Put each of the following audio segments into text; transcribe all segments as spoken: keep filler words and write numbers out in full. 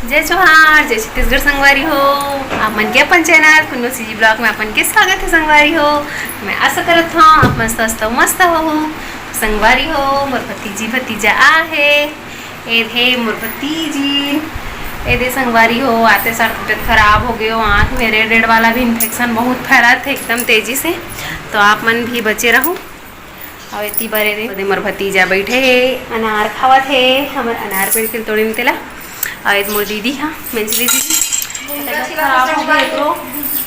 जय जोहार, जय छत्तीसगढ़ संगवारी हो। आप मन के अपन चैनल कुन्नू सीजी ब्लॉग में अपन के स्वागत है संगवारी हो। मैं आशा करत हूँ आप मन स्वस्थ अउ मस्त हो संगवारी हो। मोर भतीजी भतीजा आ है, ए दे मोर भतीजी, ए दे संगवारी हो। आते साथ तबीयत खराब हो गयो, आँख में रेड रेड वाला भी इन्फेक्शन बहुत फैलत है एकदम तेजी से, तो आप मन भी बचे रहू। अउ एती बरे रे, ओदे मोर भतीजा बैठे हे, अनार खावत हे, हमर अनार पेड़ के तोड़े में तेला। अउ एदे मोर दीदी हा, मंजली दीदी, तबीयत खराब हो गई एकरो,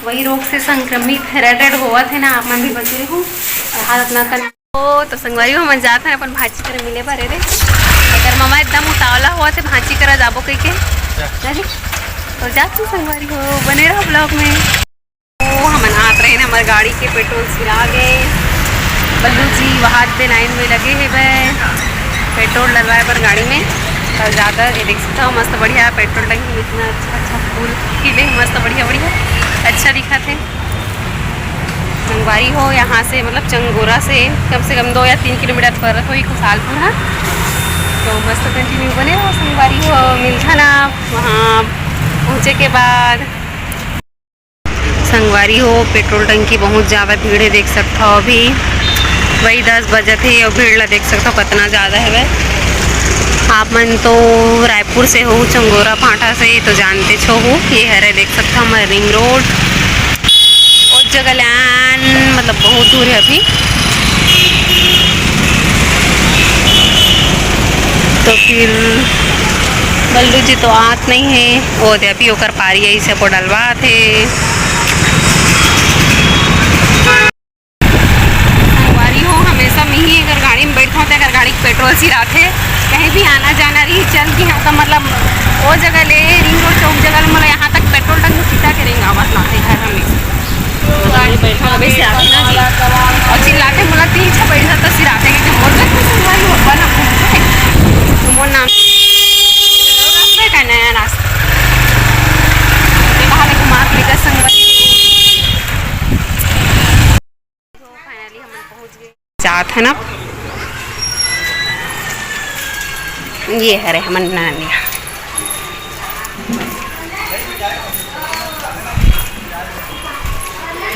वही रोग से संक्रमित है, रेड रेड होवत है ना, आप मन भी बचे रहू। अउ हालत ना करना। ओ, तो संगवारी हो, हमन जात हन अपन भांची करा मिले बरे रे। एकर ममा एकदम उतावला होवत हे, भांची करा जाबो कहिके। नहीं? तो जात हन संगवारी हो, बने रहो ब्लॉग में। ओ, हमन आत रहे ना, हमर गाड़ी के पेट्रोल सिरा गे। बल्लू जी वहाद दे लाइन में लगे हे बे, पेट्रोल डलवाए बर गाड़ी में। कल जादा ये देख सकता हो, मस्त बढ़िया पेट्रोल टंकी में इतना अच्छा अच्छा फूल खिले, मस्त बढ़िया बढ़िया, अच्छा दिखत हे। संगवारी हो, यहाँ से मतलब चंगोरा से कम से कम दो या तीन किलोमीटर पर होही खुशहालपुर, हाँ। तो मस्त कंटिन्यू बने रहो संगवारी हो, मिलथन आप वहाँ पहुँचे के बाद। संगवारी हो, पेट्रोल टंकी बहुत ज्यादा भीड़ है, देख सकत हो अभी वही दस बजत हे अउ भीड़ ला देख सकत हो कतना ज्यादा हवय। आप मन तो रायपुर से हो, चंगोरा फाटा से, तो जानते छो हो, ये हरे देख सकत हो हमर रिंग रोड। ओ जगह ले आन, मतलब बहुत दूर है अभी। तो फिर बल्लू जी तो आत नहीं है, ओ दे अभी ओकर पारी आई से को डलवात हे। संगवारी हो, हमेशा मैं ही अगर गाड़ी में बैठा होता, अगर गाड़ी के पेट्रोल सिराथे, कहीं भी आना जाना रही, चल की हाँ, तो मतलब वो जगह ले रिंग रोड चौक जगह ले, मतलब यहाँ तक पेट्रोल टंकी सीधा के रिंग आवत लाते घर हमेशा। गाड़ी बैठा हमें से आते ना जी, और चिल्लाते बोला तीन छह पैसा तो सिराते कि मोर घर में संगवारी हो बना। तो मोर नाम रास्ता का नया रास्ता, ये कहा ले घुमा के लेकर संगवारी। तो finally हमन पहुंच गए। जात है ना, ये हरे हमन नानिया।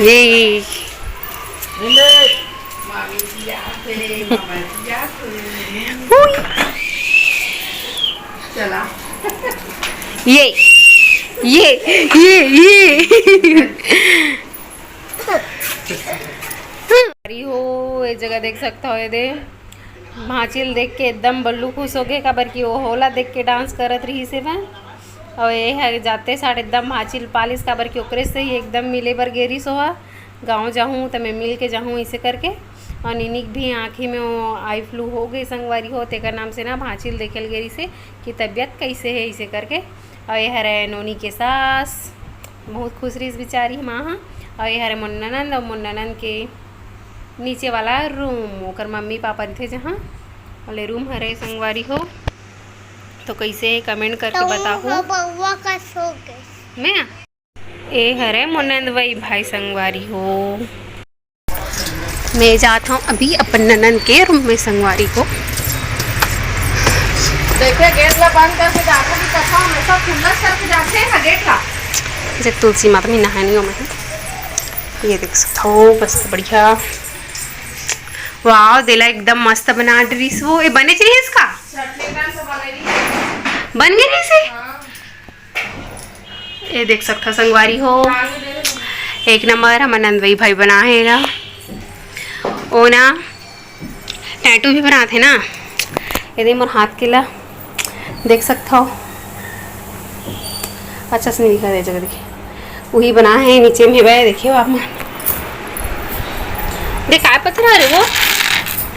ये हुई। चला। ये, ये, ये, ये। अरे हो, ये जगह देख सकता हो, ये दे। भांचिल देख के एकदम बल्लू खुश हो गए, काबर कि वो होला देख के डांस करत रही से मैं। और ये है जाते साठ एकदम भांचिल पालिस, काबर कि ओकरे से ही एकदम मिले बर गेरी सोहा। गाँव जाहूँ त मैं मिल के जाहूँ, इसे करके। और निनिक भी आँखी में वो आई फ्लू हो गई संगवारी हो, तेकर नाम से ना भांचिल देखे ल गेरी से कि तबीयत कैसे है, इसे करके। और ये हरे नोनी के सास, बहुत खुश रहीस बेचारी माँ हा। और ये हरे मोर ननंद और मोर ननंद के नीचे वाला रूम, ओकर मम्मी पापा थे जहाँ वाले रूम हरे संगवारी हो। तो कैसे है कमेंट करके तो बताओ। वो बउआ का सो गए। मैं ए हरे मोर नंदवई भाई संगवारी हो। मैं जात हूँ अभी अपन ननंद के रूम में संगवारी हो। देखे गेट ला बंद करके जाता भी कथा हमेशा खुला करके जाते हैं गेट ला। जब तुलसी माता में नहानी हो मैं, ये देख सकता हो मस्त बढ़िया। वाह, देला एकदम मस्त बना डरिस वो। ए बने चाहिए इसका। चटनी का से बने रही। बन गई नहीं से? हाँ। ये देख सकता संगवारी हो, एक नंबर हमर नंदवई भाई बना है ना। ओ ना टैटू भी बनाते ना। ये दे मोर हाथ के ला देख सकता हो, अच्छा से नहीं दिखा दे जगह देखिए, वही बना है नीचे में बे। देखियो आप मन दे काय पत्थर आ रहे वो।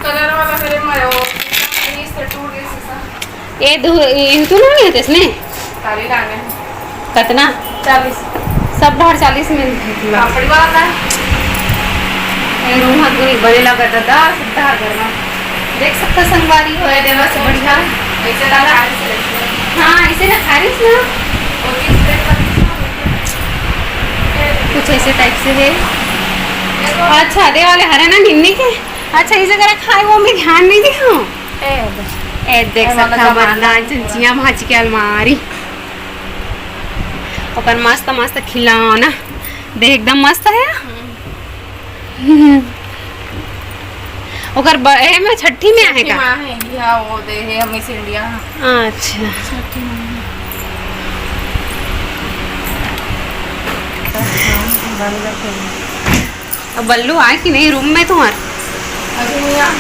कलर वाला मेरे में वो पीस तो टूट गया शीशा। ये दो, ये तो ना है इसने। ताली लाने हैं। कतना? चालीस। सब बाहर चालीस में। पापड़ी वाला है। ये रूम हाथ गोई बड़े लगा दादा, सीधा घर में। देख सकता संगवारी हो, ये देवा से बढ़िया। ऐसे लगा। हाँ, ऐसे ना खारिस ना। कुछ ऐसे टाइप से है। अच्छा, दे वाले हरे ना निन्नी के। अच्छा, इस जगह रखा है, वो मैं ध्यान नहीं दिया। ए, ए, देख ए, सकता वाला हमारे सामान। लाल चंचिया भाजी की अलमारी। ओकर मस्त मस्त खिलौना दे, एकदम मस्त हे। ओकर ब-, एमे छठी में आहे का? छठी में आहे, इहाँ वो दे हे, Miss India। अच्छा। छठी में। अब बल्लू आए कि नहीं room में तुम्हार? अभी नहीं आ।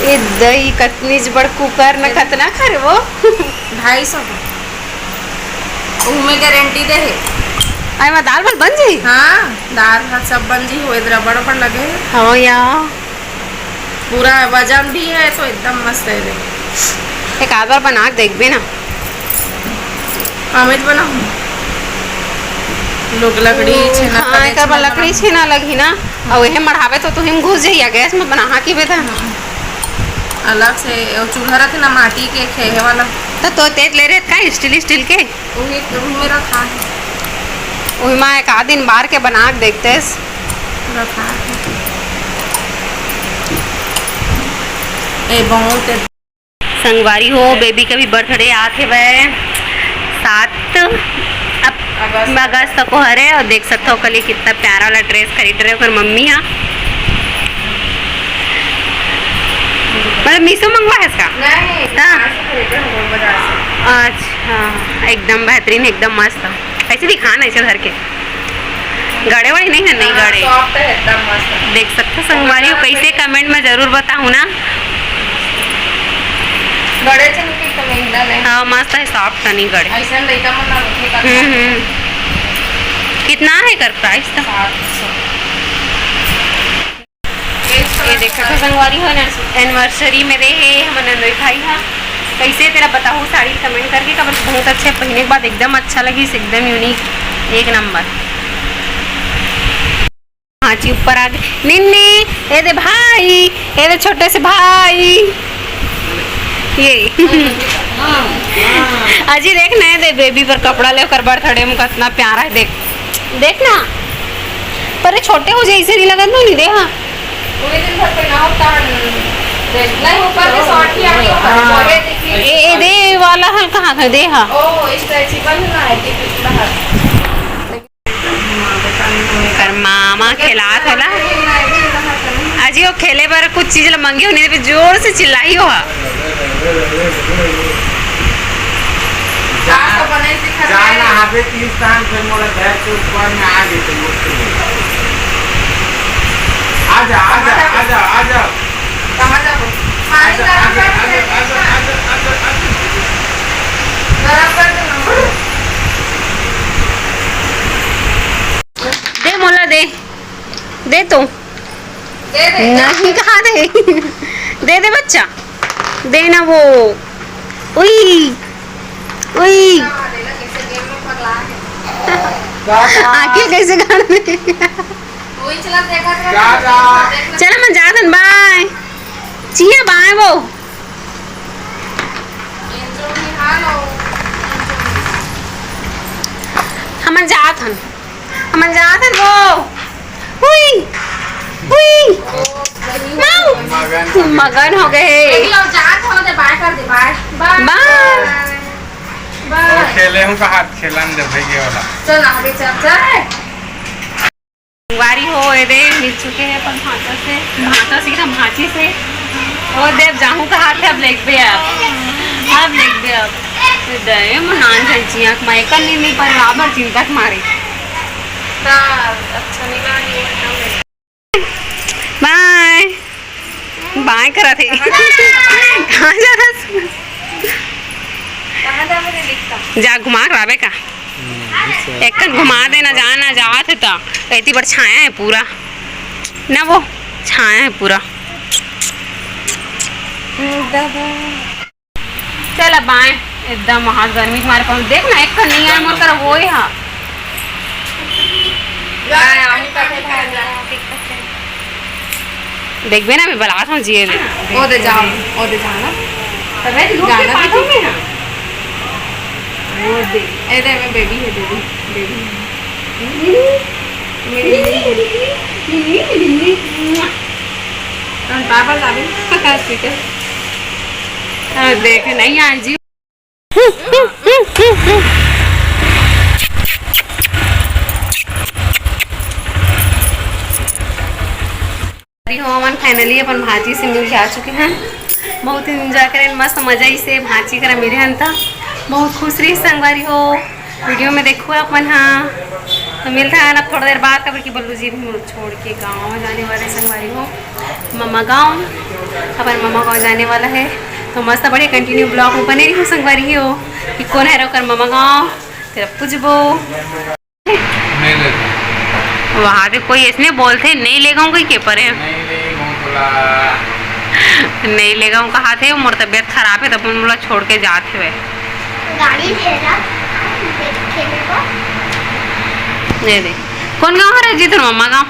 ए दई, कतनीच बड़ cooker न, कतना खा रे वो? ढाई सौ का। उमे guarantee दे हे। अरे, मैं दाल वाल बन जाई? हाँ, दाल भात सब बन जाई, हो इधर बड़ बड़ लगे हे। हो या। पूरा वजन भी है तो एकदम मस्त है। देख, एक आध बार बना के देखबे ना। हमें तो बनाऊँ। लोग लकड़ी ओ, छेना हाँ, करे, एकर बर छेना लकड़ी बना। छेना लगही ना। अउ एहे मढ़ावे तो तुहिम घुस जइया गैस में बना के बेटा। हम्म। अलग से वो चूल्हा रथे ना, माटी के खेहे वाला। तो, तो तेज ले रहे का steel, steel के? उही, उही में रखा है। उही मा एक आध दिन बार के बना के देखतेस। रखा है। ए, बहुत ए- संगवारी हो, baby का भी birthday आत हेवय, सात अप-, अगस्त। अगस्त को हरे, और देख सकते हो कल ये कितना प्यारा वाला dress खरीद रहे हो, ओकर मम्मी हा। मतलब Meesho मंगवा है इसका? नहीं, हाँ। बाजार से खरीदे हम लोग, बाजार से। अच्छा, एकदम बेहतरीन, एकदम मस्त। ऐसे दिखा ना, ऐसे धर के। गड़े वड़े नहीं है, नहीं हाँ, गड़े। Soft है, एकदम मस्त। देख सकते हो संगवारी हो, कैसे, comment में जरूर बताओ ना। गड़े से नहीं, तो महंगा नहीं। हाँ, मस्त है, soft है, नहीं गड़े। ऐसे लइका मन ना होथे का। हम्म, हम्म। कितना है कर price तो? सात सौ। ये देखा था संगवारी हो, anniversary में दे हे हमर नंदोई भाई हा। कैसे तेला बताहू साड़ी, comment करके, काबर बहुत अच्छा, पहने के बाद एकदम अच्छा लगिस, एकदम unique, एक number। हाँ जी, ऊपर आ गए निन्नी, ए दे भाई, ए दे छोटे से भाई, ये अजी देख ना, ए दे baby पर कपड़ा ले, ओकर birthday में कितना प्यारा है, देख, देख ना। पर ये छोटे हो जाए, इसे नहीं लगत ना, नहीं दे, हाँ। पूरे दिन भर पहना होता है। नहीं, ऊपर के short ही आगे होता है, हाँ। ए, ए, दे वाला है, कहाँ का दे, हाँ। ओ, stretchable ना है, कि कितना है। कर मामा खेलात होला। अजी, वो खेले बर कुछ चीज ल मंगे हो, नहीं तो जोर से चिल्लाई हो। जा, जा नहाबे तीन स्थान, फिर मोला घर के ऊपर में आ गए थे, मुझसे बोला। आ जा, आ जा, आ जा, आ जा। कहाँ जाबो? पानी आजा, गरम आजा, कर दे। आजा, आजा, आजा, आजा, आजा। गरम कर दे ना। दे मोला दे, दे तो। दे दे। नहीं कहा दे। दे दे बच्चा, दे ना वो। उई, उई। हाँ, दे ना, कैसे game में पगला है। आँखें कैसे काढ़ दे। वही चला देखा था। जा, जा। चल, हमन जात हन, bye। चिया bye वो। हमन जात हन, हमन जात हन वो। हुई, हुई। माऊ। मगन हो गए। अभी और जात हो दे, bye कर दे, bye। Bye। Bye। Bye। खेले हूँ कहा, खेलन दे भैया वाला। चल ना, अभी चल, चल। संगवारी हो, ए दे, मिल चुके हैं अपन भांचा से, भांचा से, एकदम भांची से। ओ देव, जाहूं कहा थे, अब लेगबे अब। अब लेगबे अब। ए दे, मनान जल चिया, मैं कर नहीं, नहीं, पर बराबर चिंता के मारे। हाँ, अच्छा नहीं लगा, ये एकदम। Bye। Bye करा थे। कहाँ जा रहा? कहाँ जा रहा? जा घुमा के लाबे का? हम्म, अच्छा। एक कन घुमा देना, जाना जात हे ता। एती बर छाया है पूरा ना, वो छाया है पूरा। चल अब आए, एकदम हाथ गर्मी के मारे पाँव। देख ना, एक कन नहीं आए मोर करा, वो ही हा। देखबे ना, मैं बलात हूँ जिए दे। ओ दे जाओ, ओ दे जाओ ना। तबे तो लोग के जाना पाछू दीदी। में ना। वो दे। ए दे, मैं baby है, baby, baby। मेरी हम बार बार जाबे। ठीक है। हाँ, देख, नहीं आज जी। अभी हो, हमन finally अपन भांची से मिल के आ चुके हन। बहुत enjoy करेन, मस्त मजा इसे भांची करा मिले हन त बहुत खुश रही संगवारी हो। Video में देखो आप मन हा, तो मिलता है ना थोड़ा देर बाद, काबर कि बल्लू जी भी मुझे छोड़ के गाँव जाने वाले संगवारी हो, ममा गाँव, अपन ममा गाँव जाने वाला है। तो मस्त बढ़िया continue vlog में बने रही हो संगवारी हो कि कौन है ओकर ममा गाँव, तेरा पूछबो। नहीं ले। वहाँ से कोई इसने बोलते नहीं ले गाँव कोई के परे। नहीं ले गाँव तोला। नहीं ले गाँव कहा थे, मोर तबीयत खराब है, तब मोला छोड़ के जात हवे। गाड़ी हेरा, देखे मेरे को। ये दे। कौन गाँव हरे जी तोर ममा गाँव?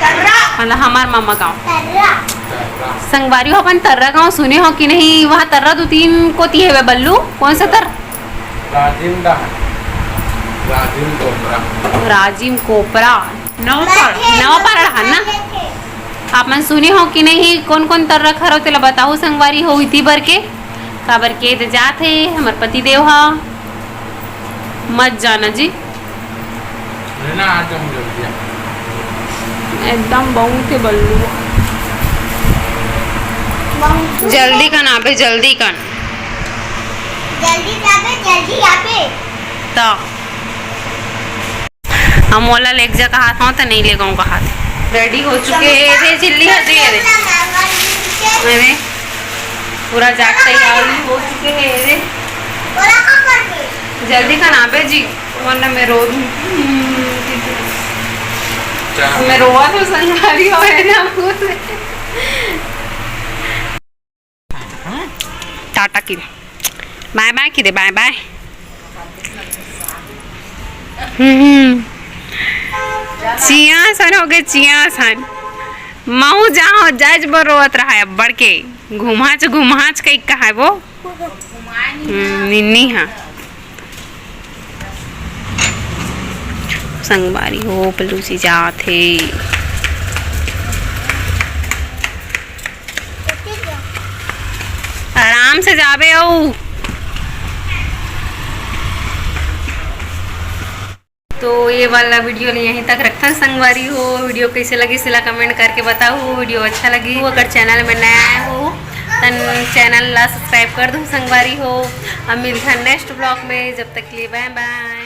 तर्रा। मतलब हमार ममा गाँव। तर्रा। संगवारी हो, अपन तर्रा गाँव सुने हो कि नहीं? वहाँ तर्रा दो तीन कोती हवे बल्लू। कौन सा तर? राजिम डहान। राजिम कोपरा। राजिम कोपरा। नवापारा। नवापारा डहान ना? आप मन सुने हो कि नहीं? कौन कौन तर्रा हरो तेला बताओ संगवारी हो, इति बर के। काबर के त जात हे हमर पति देव हा। मत जाना जी। लेना आ जाऊं जल्दी। एकदम बहुत ही बल्लू। जल्दी कन आबे, जल्दी कन। जल्दी जाबे, जल्दी आबे। त हम ओला लेके जा कहा था, त नहीं ले गाँव कहा थे। Ready हो चुके हे रे चिल्ली, हटे रे। अरे, पूरा जाग तैयारी हो चुके हे रे। जल्दी कन आबे जी, वरना मैं रो दूँ। मैं रोवा तो संगवारी हो है ना। टाटा की दे, बाय बाय की दे, बाय बाय। हम्म, चिया सन हो गए, चिया सन। महू जाओ, जज बर रोवत रहा है, अब्बड़ के घुमाच, घुमाच कई कहा है वो। हम्म, निन्नी हा। संगवारी हो, पलूसी जात हे। आराम से जाबे अऊ। तो ये वाला video ल यहीं तक रखथन संगवारी हो। Video कैसे लगी, सिला comment करके बताओ। Video अच्छा लगी हो, अगर channel में नया आए हो, तन channel ला subscribe कर दो संगवारी हो। अब मिलथन next vlog में, जब तक के लिए bye bye।